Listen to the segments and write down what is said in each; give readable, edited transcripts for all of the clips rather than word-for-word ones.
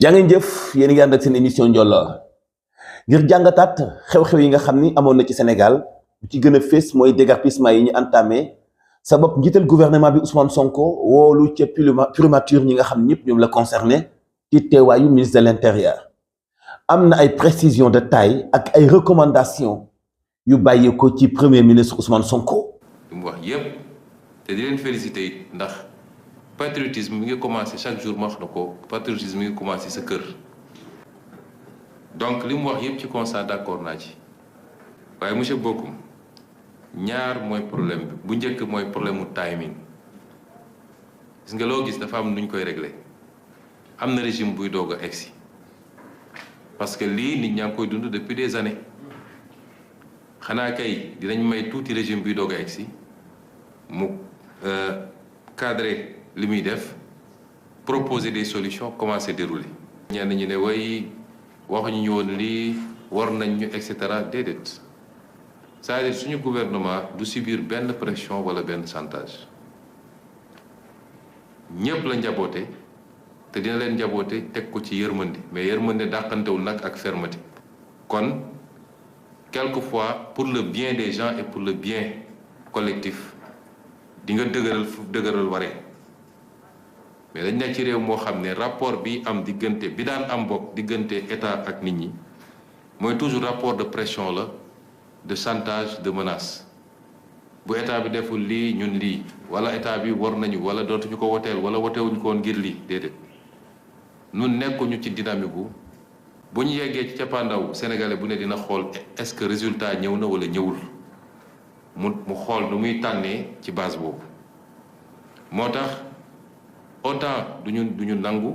jaa ngeen jëf yéen a ngi ànd ak seen émission Ndiolor ngir jàngataat xew-xew yi nga xam ni amoon na ci Sénégal bu ci gën a fés mooy déguerpissement yi ñu entamé sabab njiital gouvernement bi Ousmane Sonko woolu ca primature ñi nga xam ñëpp ñoom la concerné ci teewaayu ministre de l'intérieur am na ay précisions de taille ak ay recommandations yu bàyyi ko ci premier ministre Ousmane Sonko. li mu wax yépp te di leen féliciter it ndax. patriotisme mi ngi commencé chaque jour ma wax na ko patriotisme mi ngi commencé sa kër donc li mu wax yëpp ci constat d'accord naa ci waaye monsieur Bocoum ñaar mooy problème bi bu njëkk mooy problème mu timing gis nga loo gis dafa am nu ñu koy régler am na régime buy doog a egsi parce que lii nit ñaa ngi koy dund depuis des années xanaa kay dinañ may tuuti régime buy doog a egsi mu cadré li muy def proposer des solutions commencer dérouler. ñenn ñi ne way waxuñu ñu woon lii war nañ ñu et cetera déedéet c'est-à-dire suñu gouvernement du subir benn pression wala benn chantage ñëpp la njaboote te dina leen njaboote teg ko ci yërmande mais yërmande dàqantewul nag ak fermeté. kon quelquefois pour le bien des gens et pour le bien collectif di nga dëgëral waree. mais dañ nekk ci réew moo xam ne rapport bi am diggante bi daan am bokk diggante état ak nit ñi mooy toujours rapport de pression la de chantage de menace bu état bi deful lii ñun lii wala état bi war nañu wala dootuñu ko woteel wala wotewuñu ko woon ngir lii déedéet ñun nekkuñu ci dynamique bu ñu yeggee ci cappaandaw sénégalais bu ne dina xool est-ce que résultat ñëw na wala ñëwul mu xool nu muy tànnee ci base boobu moo tax autant duñu nangu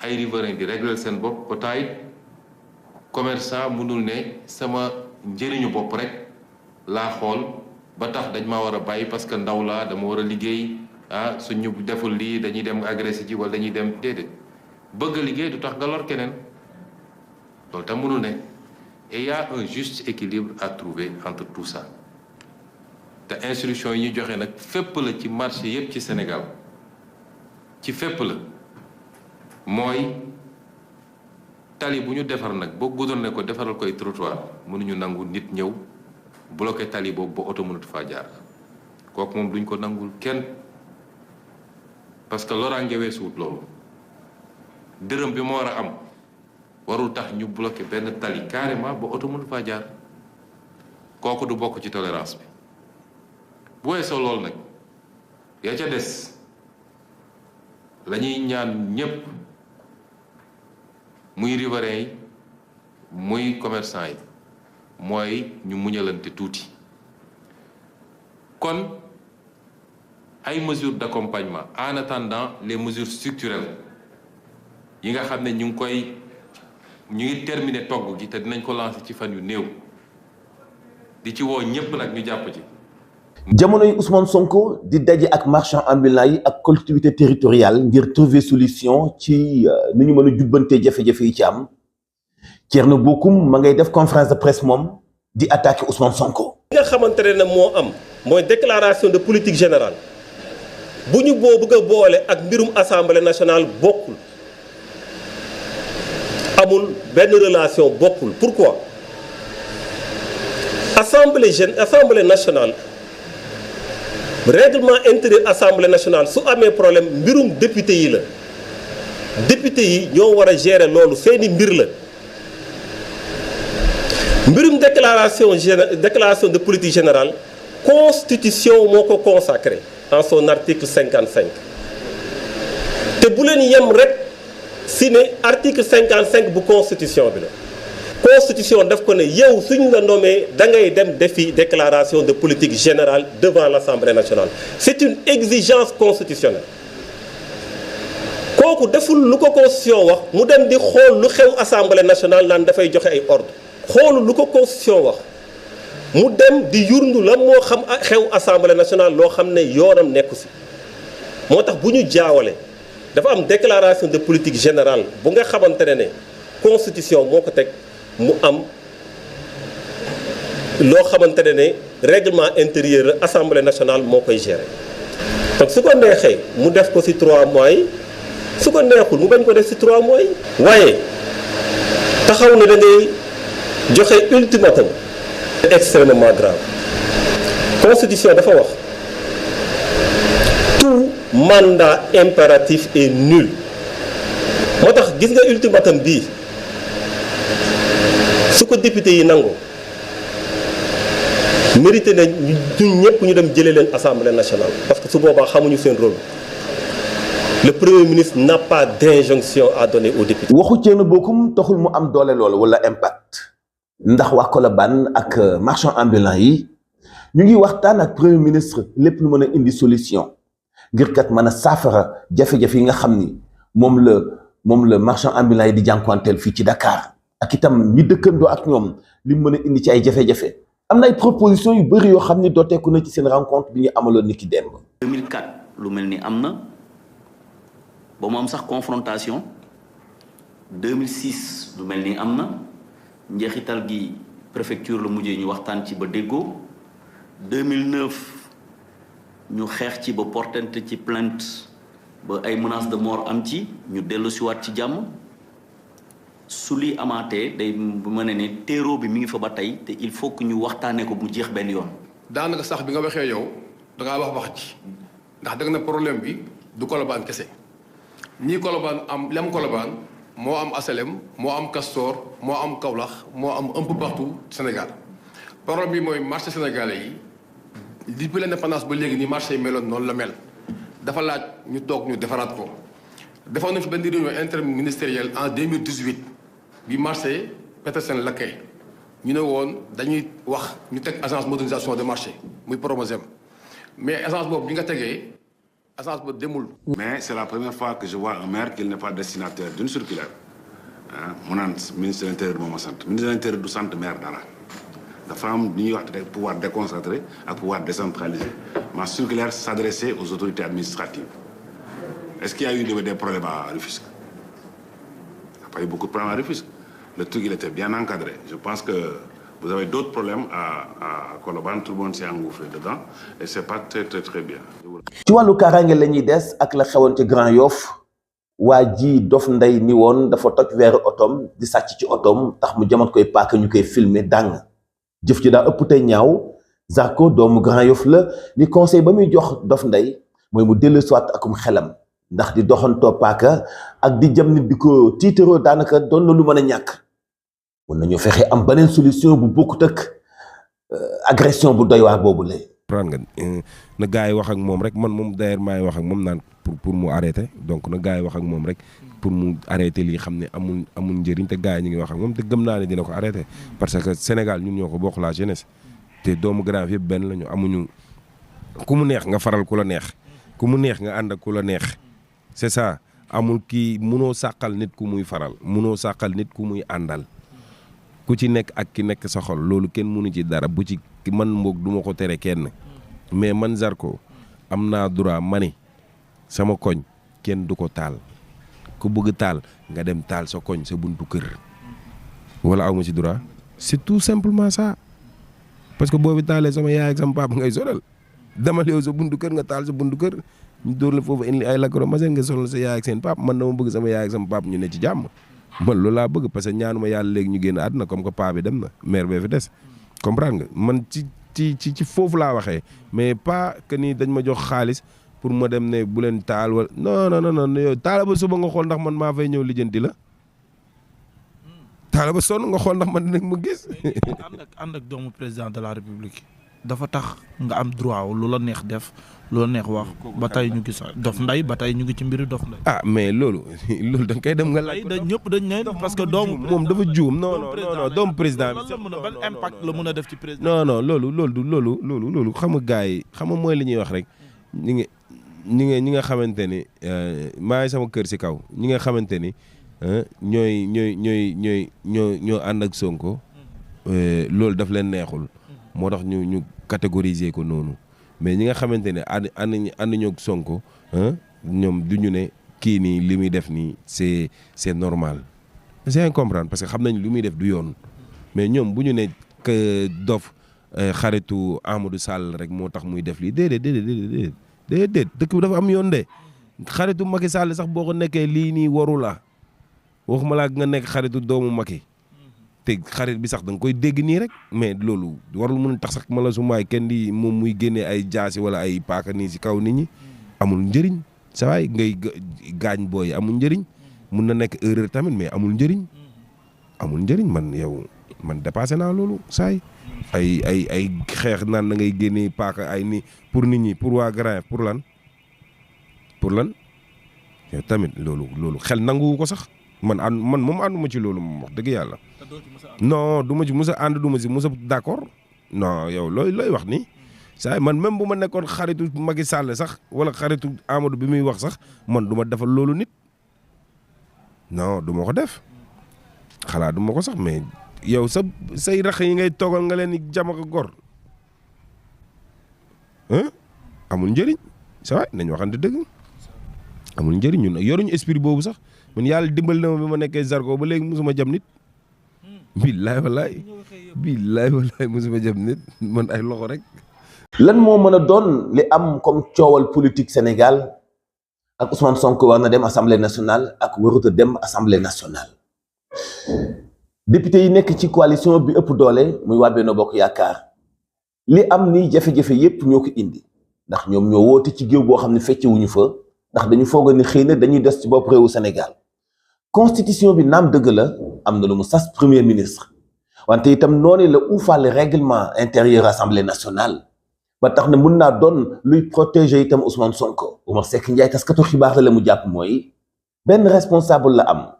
ay riverains di régler seen bopp autant it commerçant mënul ne sama njëriñu bopp rek laa xool ba tax dañ ma war a bàyyi parce que ndaw laa dama war a liggéey suñu deful lii dañuy dem agressé ji wala dañuy dem déedéet bëgg a liggéey du tax nga lor keneen loolu tam mënul ne et y a un juste équilibre à trouver entre tout ça te instruction yi ñu joxe nag fépp la ci marché yépp ci Sénégal ci fépp la mooy tali bu ñu defar nag boo goudronné ko defaral koy trottoir mënuñu nangu nit ñëw bloqué tali boobu ba oto mënatu faa jaar kooku moom duñ ko nangul kenn parce que loraange weesuwut loolu dërëm bi ma war a am warul tax ñu bloqué benn tali carrément ba oto mënatu faa jaar kooku du bokk ci tolérance bi bu weesoo loolu nag yaa ca des la ñuy ñaan ñépp muy riverains yi muy commerçant yi mooy ñu muñalante tuuti kon ay mesures d'accompagnement en attendant les mesures structurelles yi nga xam ne ñu ngi terminer togg gi te dinañ ko lancer ci fan yu néew di ci woo ñépp nag ñu jàpp ci. jamono yi Ousmane Sonko di daje ak marchand ambulant yi ak collectivité territoriale ngir trouver solution ci nu ñu mën a jubbantee jafe-jafe yi ci am Thierno Bocoum ma ngay def conférence de presse moom di attaquer Ousmane Sonko. li nga xamante ne moo am mooy déclaration de politique générale bu ñu bëgg a boole ak mbirum assemblée nationale bokkul amul benn relation bokkul pourquoi assemblée nationale. règlement intérieur assemblée nationale su amee problème mbirum député yi la député yi ñoo war a gérer loolu seeni mbir la mbirum déclaration de politique générale constitution moo ko consacré en son article 55 te bu leen yem rek si ne article 55 bu constitution bi la constitution daf ko ne yow suñ la nommé da ngay dem defi déclaration de politique générale devant l'Assemblée nationale c'est une exigence constitutionnelle kooku deful lu ko constitution wax mu dem di xool lu xew Assemblée nationale naan dafay joxe ay ordre xoolu lu ko constitution wax mu dem di yurndu la moo xam xew Assemblée nationale loo xam ne yoonam nekku si moo tax bu ñu jaawale dafa am déclaration de politique générale bu nga xamante ne constitution moo ko teg mu am loo xamante ne règlement intérieur assemblée nationale moo koy gérer donc su ko neexee mu def ko ci 3 mois yi su ko neexul mu bañ ko def ci 3 mois yi. waaye taxaw ne da ngay joxe ultimatum. c'est extrêmement grave. Constitution dafa wax tout mandat impératif est nul moo tax gis nga ultimatum bii su ko député yi nangu mérité na ñun ñëpp ñu dem jëlee leen assemblée nationale parce que su boobaa xamuñu seen rôle le premier ministre n'a pas d'injonction à donner aux députés. waxu Thierno Bocoum taxul mu am doole loolu wala impact ndax waa Colobane ak marchand ambulant yi ñu ngi waxtaan ak premier ministre lépp lu mën a indi solution ngir kat mën a saafara jafe-jafe yi nga xam ni moom la marchand ambulant yi di jànkuwanteel fii ci Dakar ak itam ñi dëkkandoo ak ñoom li mu mën a indi ci ay jafe-jafe am na ay proposition yu bëri yoo xam ni dooteeku na ci seen rencontre bi ñu amaloon ni ki démb. 2004 lu mel ni am na ba mu am sax confrontation 2006 lu mel ni am na njeexital gi préfecture la mujjee ñu waxtaan ci ba déggoo 2009 ñu xeex ci ba portante ci plainte ba ay menaces de mort am ci ñu dellu siwaat ci jàmm su li amaatee day mën ne terreau bi mi ngi fa ba tey te il faut que ñu waxtaanee ko mu jeex benn yoon. daanaka sax bi nga waxee yow dangaa wax ci ndax danga ne problème bi du Colobane kese ñii Colobane am lem Colobane moo am Asalem moo am Castor moo am Kaolack moo am un peu partout Sénégal problème bi mooy marché sénégalais yi depuis l'indépendance ba léegi ni marché yi meloon noonu la mel dafa laaj ñu toog ñu defaraat ko defoon nañ fi benn réunion interministérielle en 2018 bi marché Petersen lakkee ñu ne woon dañuy wax ñu teg agence modernisation de marché muy Promosem mais agence boobu bi nga tegee agence boobu demul. Mais c'est la première fois que je vois un maire qui n'est pas destinataire d'une circulaire mu naan ministre de l'intérieur moo ma sant ministre de l'intérieur du sant maire dara dafa am li ñuy wax te pouvoir déconcentré ak pouvoir décentralisé ma circulaire s'adressait aux autorités administratives. Est-ce qu'il y a eu des problèmes à Rufisque? Il n'y a pas eu beaucoup de problèmes à Rufisque. Le truc, il était bien encadré. Je pense que vous avez d'autres problèmes à Colobane, tout le monde s'est engouffré dedans et c'est pas très bien. ci wàllu kaaraange la ñuy des ak la xewoon ci Grand Yoff waa ji Dof Ndeye ni woon dafa toj weeru otoom di sàcc ci otoom tax mu jamat koy paaka ñu koy filmer dàng jëf ji daa ëpp tey ñaaw Zarko doomu Grand Yoff la li conseil ba muy jox Dof Ndeye mooy mu dellu soit akum xelam ndax di doxantoo paaka ak di jam nit di ko tiitaroo daanaka doon na lu mën a ñàkk mën nañu fexe am beneen solution bu bokkut ak agression bu doy waar boobu la. prendre nga na gars yi wax ak moom rek man moom d'ailleurs maay wax ak moom naan pour mu arrêter donc na gars yi wax ak moom rek pour mu arrêter lii xam ne amul njëriñ te gars yi ñu ngi wax ak moom te gëm naa ne dina ko arrêter parce que Sénégal ñun ñoo ko bokk la jeunesse te doomu Grand Yoff yëpp benn lañu amuñu ku mu neex nga faral ku la neex ku mu neex nga ànd ak ku la neex c'est ça amul kii munoo sàqal nit ku muy faral munoo sàqal nit ku muy àndal ku ci nekk ak ki nekk sa xol loolu kenn munu ci dara bu ci man mboog du ma ko tere kenn mais man Zarko am naa droit ma ni sama koñ kenn du ko taal ku bëgg taal nga dem taal sa koñ sa buntu kër wala aw ma ci droit c'est tout simplement ça parce que boobu taalee sama yaay ak sama papa ngay sonal demal yow sa buntu kër nga taal sa buntu kër ñu dóor la foofu indi ay lacrymogène nga sonal sa yaay ak seen papa man dama bëgg sama yaay ak sama papa ñu ne ci jàmm man loolu laa bëgg parce que ñaanuma yàlla léegi ñu génn àdduna comme que paa bi dem na mère bee fi des comprendre nga man ci foofu laa waxee mais pas que ni dañ ma jox xaalis pour ma dem ne bu leen taal wala non yow taala ba suba nga xool ndax man maa fay ñëw lijjanti la taala ba sonn nga xool ndax man dinañ ma gis. ànd ak doomu président de la république dafa tax nga am droit lu la neex def lu la neex wax ba tey ñu gis Dof Ndeye ba tey ñu ngi ci mbiru Dof Ndeye. ah mais loolu da nga koy dem nga laaj. ñëpp dañ ne parce que doomu moom dafa juum non doomu président bi. ban impact la mën a def ci président. non loolu xam nga gars yi xam nga mooy li ñuy wax rek ñi nga xamante ni maa ngi sama kër si kaw ñi nga xamante ni ñoo ànd ak Sonko loolu daf leen neexul moo tax ñu catégoriser ko noonu mais ñi nga xamante ne ànd ñoo ak Sonko ñoom du ñu ne kii nii li muy def nii c'est normal c'est comprendre parce que xam nañ lu muy def du yoon mais ñoom bu ñu ne que Dof xaritu Amadou Sall rek moo tax muy def lii déedéet dëkk bi dafa am yoon de xaritu Macky Sall sax boo ko nekkee lii nii waru la waxuma laa nga nekk xaritu doomu Macky te xarit bi sax da nga koy dégg nii rek mais loolu warul mën a tax sax ma la su maay kenn di moom muy génnee ay jaasi wala ay paaka nii si kaw nit ñi amul njëriñ sa waay ngay gaañ booy amul njëriñ mun na nekk erreur tamit mais amul njëriñ man dépassé naa loolu saay ay xeex naan da ngay génnee paaka ay ni pour nit ñi pour waa Grand pour lan yow tamit loolu xel nanguwu ko sax man moom ànduma ci loolu moom wax dëgg yàlla non du ma ci mus a ànd du ma ci mus a d'accord non yow looy wax ni saay man même bu ma nekkoon xaritu Macky Sall sax wala xaritu Amadou bi muy wax sax man du ma defal loolu nit non du ma ko def xalaat du ma ko sax mais yow say rax yi ngay toogal nga leen di jam ak gor amul njëriñ sa waay nañ waxante dëgg amul njëriñ ñun yoruñu esprit boobu sax man yàlla dimbal na ma bi ma nekkee Zarko ba léegi musuma jam nit billaay wallaay musuma jam nit man ay loxo rek. lan moo mën a doon li am comme coowal politique Sénégal ak Ousmane Sonko war na dem assemblée nationale ak warut a dem assemblée nationale député yi nekk ci coalition bi ëpp doole muy waa Benno Bokk Yaakaar li am ni jafe-jafe yépp ñoo ko indi ndax ñoom ñoo woote ci géew boo xam ne fecce wuñu fa ndax dañu foog ni xëy na dañuy des ci bopp réewu Sénégal constitution bi naam dëgg la am na lu mu sas premier ministre wante itam noonu la uufaale règlement intérieur assemblée nationale ba tax na mun naa doon luy protéger itam Ousmane Sonko. Oumar Seck Ndiaye taskatu xibaar la mu jàpp mooy benn responsable la am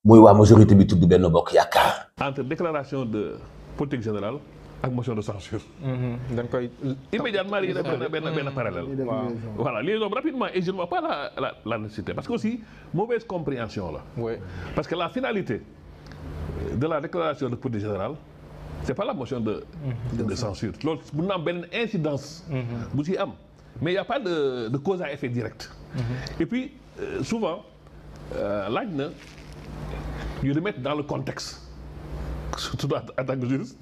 mooy waa majorité bi tudd Benno Bokk Yaakaar. entre déclaration de politique générale ak motion de censure. dañ koy immédiatement il y a benn parallèle. Voilà, liaison rapidement et je ne vois pas la nécessité parce que aussi mauvaise compréhension là. Oui. Parce que la finalité de la déclaration de politique générale c'est pas la motion de censure. Loolu mun na am benn incidence. bu ci am mais il y a pas de cause à effet direct. Et puis souvent laaj na ñu remettre dans le contexte surtout en tant que juriste.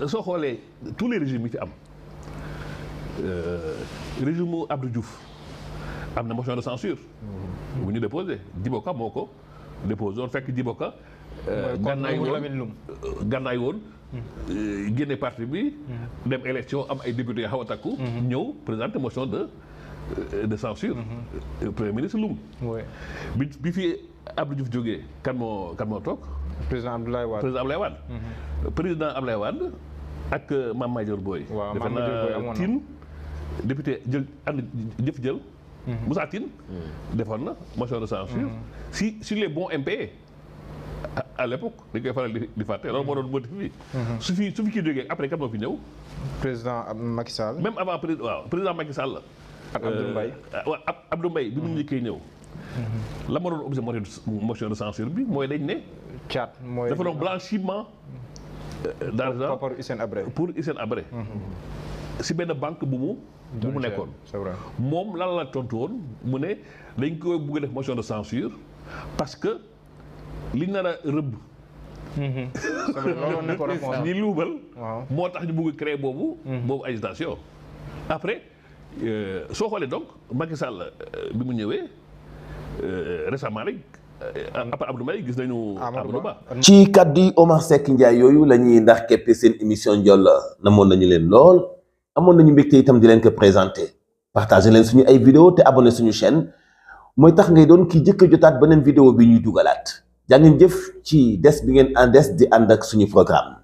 soo xoolee tous les régimes yi fi am régime mu Abdou Diouf am na motion de censure bu ñu déposé Djiboka moo ko déposé woon fekk Djiboka gànnaay woon génne parti bi dem élection am ay députés yoo xaw a takku ñëw présenter motion de censure premier ministre Loum bi fi Abdou Diouf jógee kan moo toog président Abdoulaye Wade. Président Abdoulaye Wade ak Mame Madior Boye. waaw Mame Madior Boye amoon na Tine député jël Moussa Tine defoon na motion de censure sur les bons impayés à l'époque dañ koy faral di fàtte loolu moo doon motif bi. su fi kii jógee après kan moo fi ñëw. président Macky Sall. même avant président Macky Sall la. ak Abdou Mbaye. waaw Abdou Mbaye bi mu njëkkee ñëw. la ma doon objet motion de censure bi mooy dañ ne. Thiat mooy dafa doon blanchiment d'argent pour Hissène Habré. si benn banque bu mu nekkoon. c'est vrai moom lan la tontu woon mu ne dañ koy bëgg def motion de censure parce que liñ nar a rëbb. loolu nekkoon réponse ñi luubal. moo tax ñu bëgg créer boobu agitation. après soo xoolee donc Macky Sall bi mu ñëwee récemment rek. après Abdou Mbaye gis nañu Amadou Ba. ci kaddu yi Oumar Seck Ndiaye yooyu la ñuy ndax keppe seen émission Ndiol namoon nañu leen lool amoon nañu mbégte itam di leen ko présenté partagé leen suñu ay vidéo te abonné suñu chaîne mooy tax ngay doon kii jëkk a jotaat beneen vidéo bi ñuy dugalaat jaa ngeen jëf ci des bi ngeen des di ànd ak suñu programme.